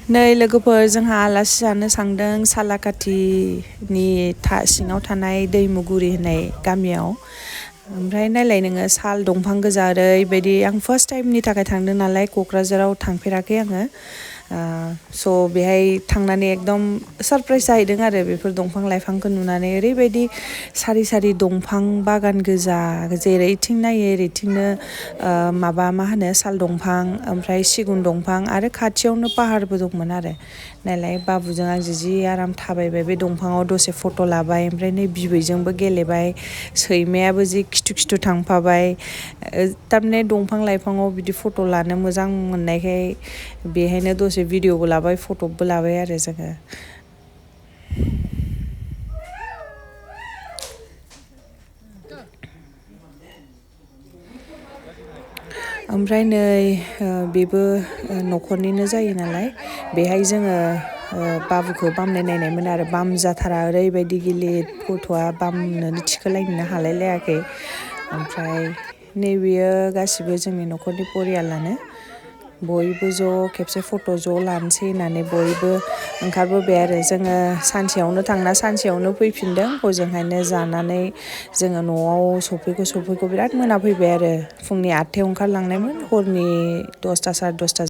नै लोगोफोर जोंहा आलासि जानो थांदों सालाकाथिनि सिङाव थानाय दैमुगुरि होननाय गामियाव ओमफ्राय नायलाय नोङो साल दंफां गोजा ओरैबायदि आं फार्स्ट टाइमनि थाखाय थांदों नालाय क'क्राझाराव थांफेराखै आङो स' बेहाय थांनानै एकदम सारप्राइज जाहैदों आरो बेफोर दंफां लाइफांखौ नुनानै ओरैबायदि सारि सारि दंफां बागान गोजा जेरैथिं नायो ओरैथिंनो माबा मा होनो साल दंफां ओमफ्राय सिगुन दंफां आरो खाथियावनो पाहारबो दंमोन आरो नायलाय बाबुजों आंजों जि आराम थाबायबाय बे दंफाङाव दसे फट' लाबाय ओमफ्राय नै बिबैजोंबो गेलेबाय सैमायाबो जि खिथु खिथु थांफाबाय थारमाने दंफां लाइफाङाव बिदि फट' लानो मोजां मोननायखाय बेहायनो दसे भिडिअबो लाबाय फट'बो लाबाय आरो जोङो ओमफ्राय नै बेबो न'खरनिनो जायो नालाय बेहाय जोङो बाबुखौ बामनाय नायनायमोन आरो बाम जाथारा ओरैबायदि गिलिर गथ'आ बामनोनो थिखोलायनो हालाय लायाखै ओमफ्राय नैबेयो गासिबो जोंनि न'खरनि परियालानो बयबो ज' खेबसे फट' ज' लानोसै होननानै बयबो ओंखारबोबाय आरो जोङो सानसेयावनो थांना सानसेयावनो फैफिनदों हजोंहायनो जानानै जोङो न'आव सफैगौ बिराद मोना फैबाय आरो फुंनि 8थायाव ओंखारलांनायमोन हरनि 10ता साराय 10ता